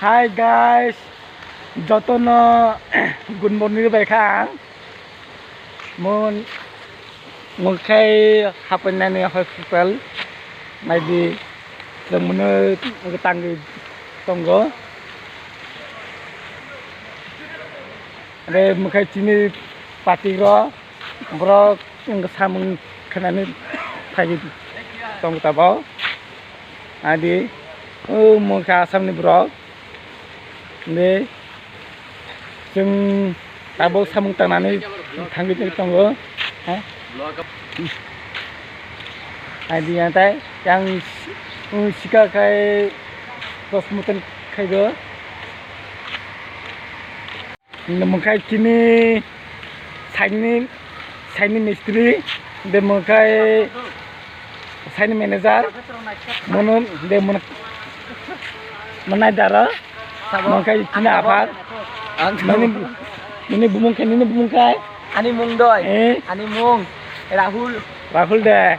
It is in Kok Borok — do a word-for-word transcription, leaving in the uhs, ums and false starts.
Hi guys, jotono good morning bai kha ang. Mon mungkhai hapainani hospital naidi jongmano tangwi tongo. Re mungkhai chini patik ro. Borok wngkha samung khenani phaiwi tong tabok. Adi o mungkha Assamni borok. Hwnkhe chwng tabok samung tangnani thangwi tongo. Ha? Adi yang tai yang sika khai postmortem khaigo. Mungkhai chini saini saini mistri de mungkhai saini manager mono de mono manai dara mungkhai chini aphar nini nini bumung khai nini bumung khai Ani mung doi. Eh? Ani mung Rahul. Rahul de.